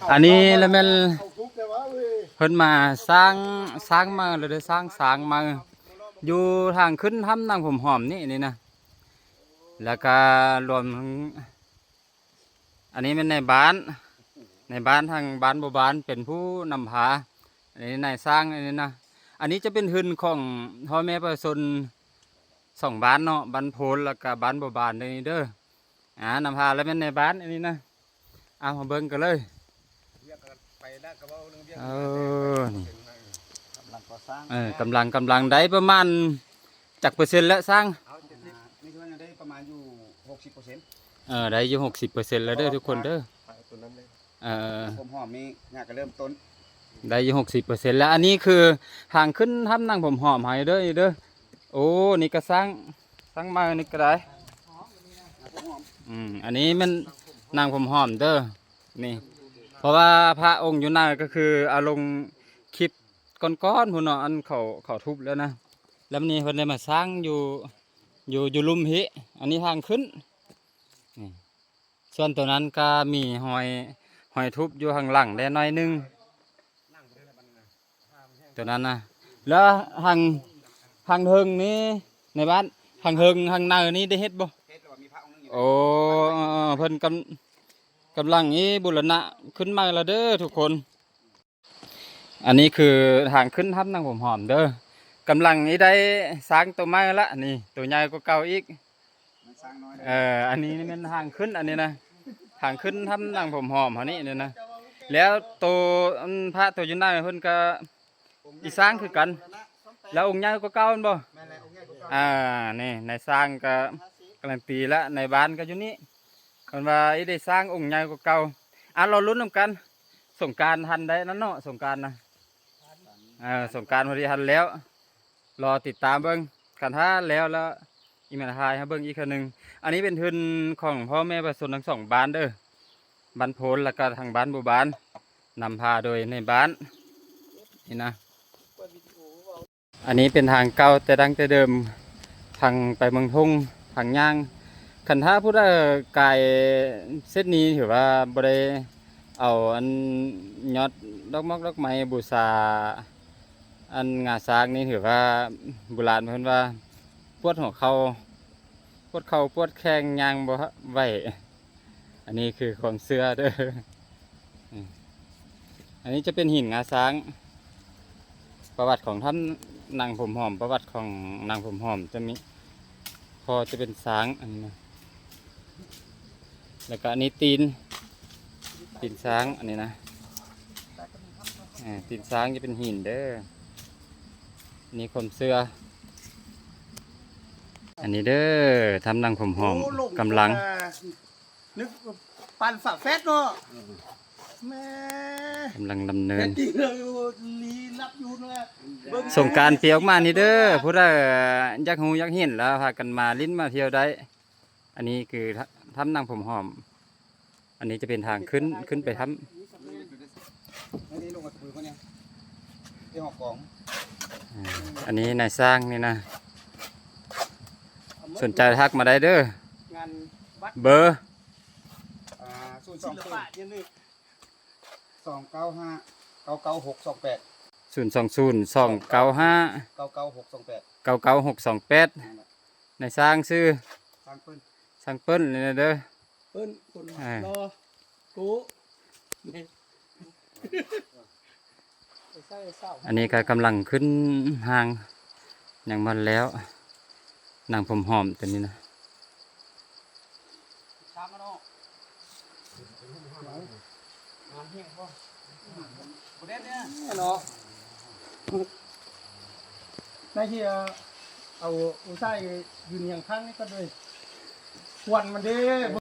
ອັນນີ້ລະແມ່ນເພິ່ນມາສ້າງ ສ້າງໃໝ່ລະເດີ ສ້າງ ສ້າງໃໝ່ ຢູ່ທາງຂຶ້ນຖ້ຳນາງຜົມຫອມນີ້ ນີ້ນະ ແລ້ວກະລວມ ອັນນີ້ແມ່ນນາຍບ້ານ ນາຍບ້ານທາງບ້ານບົວບານເປັນຜູ້ນຳພາ ອັນນີ້ນາຍຊ່າງ ອັນນີ້ນະ ອັນນີ້ຈະເປັນເຮືອນຂອງພໍ່ແມ່ປະຊາຊົນສອງບ້ານເນາະ ບ້ານໂພນ ແລ້ວກະບ້ານບົວບານເດີ ນີ້ເດີ ອ່າ ນຳພາ ແລ້ວແມ່ນນາຍບ້ານ ອັນນີ້ນະ ເອົາ ມາເບິ່ງກັນເລີຍ ວຽກກໍໄປແລ້ວ ກໍເວົ້າເລື່ອງວຽກ ເອີ ນີ້ ກຳລັງກໍ່ສ້າງ ເອີ ກຳລັງ ກຳລັງໄດ້ປະມານຈັກເປີເຊັນແລ້ວຊ່າງ? ເອົາ ເຈັດສິບ ນີ້ຄືວ່າຍັງໄດ້ປະມານຢູ່ຫົກສິບເປີເຊັນ ເອີ ໄດ້ຢູ່ຫົກສິບເປີເຊັນແລ້ວເດີທຸກຄົນເດີ ເອີ ຜົມຫອມນີ້ຫາກະເລີ່ມຕົ້ນ ໄດ້ຢູ່ຫົກສິບເປີເຊັນແລ້ວ ອັນນີ້ຄືທາງຂຶ້ນຖ້ຳນາງຜົມຫອມໃຫ້ເດີ ນີ້ເດີ ໂອ້ ນີ້ກະສ້າງ ສ້າງໃໝ່ນີ້ກະໄດ້ ອືມ ອັນນີ້ແມ່ນນາງຜົມຫອມເດີ ນີ້ ເພາະວ່າພະອົງຢູ່ໜ້າກະຄືເອົາລົງຄລິບກ່ອນໆພຸ້ນເນາະ ອັນເຂົາ ເຂົາທຸບແລ້ວນະ ແລ້ວນີ້ເພິ່ນໄດ້ມາສ້າງຢູ່ ຢູ່ ຢູ່ລຸ່ມພີ້ ອັນນີ້ທາງຂຶ້ນ ນີ້ ສ່ວນໂຕນັ້ນກະມີຮອຍ ຮອຍທຸບຢູ່ຂ້າງຫຼັງແດ່ໜ້ອຍໜຶ່ງ ໂຕນັ້ນນະ ແລ້ວທາງ ທາງເທິງນີ້ ໃນບ້ານ ທາງເທິງ ທາງໃນນີ້ໄດ້ເຮັດບໍ່? ໂອ້ ເພິ່ນກຳ ກຳລັງອີ່ບູລະນະຂຶ້ນໃໝ່ລະເດີທຸກຄົນ ອັນນີ້ຄືທາງຂຶ້ນຖ້ຳນາງຜົມຫອມເດີ ກຳລັງອີ່ໄດ້ສ້າງໂຕໃໝ່ລະ ນີ້ ໂຕໃຫຍ່ກວ່າເກົ່າອີກ ເອີ ອັນນີ້ແມ່ນທາງຂຶ້ນ ອັນນີ້ນະ ທາງຂຶ້ນຖ້ຳນາງຜົມຫອມເຮົານີ້ ນີ້ນະ ແລ້ວໂຕ ອັນ ພະໂຕຢູ່ໃນເພິ່ນກະອີ່ສ້າງຄືກັນ ແລ້ວອົງໃຫຍ່ກວ່າເກົ່າແມ່ນບໍ່? ອ່າ ນີ້ນາຍຊ່າງກະກາລັນຕີລະ ນາຍບ້ານກະຢູ່ນີ້ ເພິ່ນວ່າອີ່ໄດ້ສ້າງອົງໃຫຍ່ກວ່າເກົ່າ ອ່າ ລໍລຸ້ນນຳກັນ ສົງການທັນໄດ້ນັ້ນເນາະ ສົງການນະ ເອີ ສົງການພໍດີທັນແລ້ວ ລໍຕິດຕາມເບິ່ງ ຄັນຖ້າແລ້ວລະ ອີ່ແມ່ນຖ່າຍໃຫ້ເບິ່ງອີກເທື່ອໜຶ່ງ ອັນນີ້ເປັນເຮືອນຂອງພໍ່ແມ່ປະຊາຊົນທັງສອງບ້ານເດີ ບ້ານໂພນ ແລ້ວກະທາງບ້ານບົວບານ ນຳພາໂດຍນາຍບ້ານ ນີ້ນະ ອັນນີ້ເປັນທາງເກົ່າແຕ່ດັ້ງແຕ່ເດີມ ທາງໄປເມືອງທົ່ງ ທາງຍ່າງ ຄັນຖ້າຜູ້ໃດກາຍເສັ້ນນີ້ຖືວ່າບໍ່ໄດ້ເອົາອັນຍອດດອກໝອກດອກໄມ້ບູຊາ ອັນງາຊ້າງນີ້ຖືວ່າບູຮານເພິ່ນວ່າປວດຫົວເຂົ່າ ປວດເຂົ່າປວດແຂ້ງຍ່າງບໍ່ໄຫວ ອັນນີ້ຄືຄວາມເຊື່ອເດີ ອັນນີ້ຈະເປັນຫີນງາຊ້າງ ປະຫວັດຂອງຖ້ຳນາງຜົມຫອມ ປະຫວັດຂອງນາງຜົມຫອມຈະມີ ຄໍຈະເປັນຊ້າງ ອັນນີ້ນະ ແລ້ວກະອັນນີ້ຕີນ ຕີນຊ້າງ ອັນນີ້ນະ ເອີ ຕີນຊ້າງຈະເປັນຫີນເດີ ນີ້ຄວາມເຊື່ອ ອັນນີ້ເດີ ຖ້ຳນາງຜົມຫອມ ໂອ້ ລົງ ກຳລັງ ຕົກມາ ນຶກປານຝາແຝດເນາະ ແມ່ ກຳລັງດຳເນີນ ເຮັດດີເລີຍ ລີລັບຢູ່ເນາະ ເບິ່ງ ສົງການປີອອກມານີ້ເດີ ຜູ້ໃດຢາກຮູ້ຢາກເຫັນລະພາກັນມາຫຼິ້ນມາທ່ຽວໄດ້ ອັນນີ້ຄືຖ້ຳນາງຜົມຫອມ ອັນນີ້ຈະເປັນທາງຂຶ້ນ ຂຶ້ນໄປຖ້ຳ ອັນນີ້ນາຍຊ່າງນີ້ນະ ສົນໃຈທັກມາໄດ້ເດີ ເບີ ສູນສອງສູນ ສອງເກົ້າຫ້າ ເກົ້າເກົ້າຫົກສອງແປດ ສູນສອງສູນ ສອງເກົ້າຫ້າ ເກົ້າເກົ້າຫົກສອງແປດ ເກົ້າເກົ້າຫົກສອງແປດ ນາຍຊ່າງຊື່ ຊ່າງເປີ້ນ ຊ່າງເປີ້ນນີ້ນະເດີ ເປີ້ນຄົນ ອ່າ ລໍ ໂກ ອັນນີ້ກະກຳລັງຂຶ້ນຮ່າງ ຍັງບໍ່ແລ້ວ ນາງຜົມຫອມຕົວນີ້ນະ ເນາະ ນາຍທີ່ເອົາ ອຸຊາຍຢືນຮຽງຂ້າງນີ້ກໍໄດ້ ຄວັນມັນເດ້.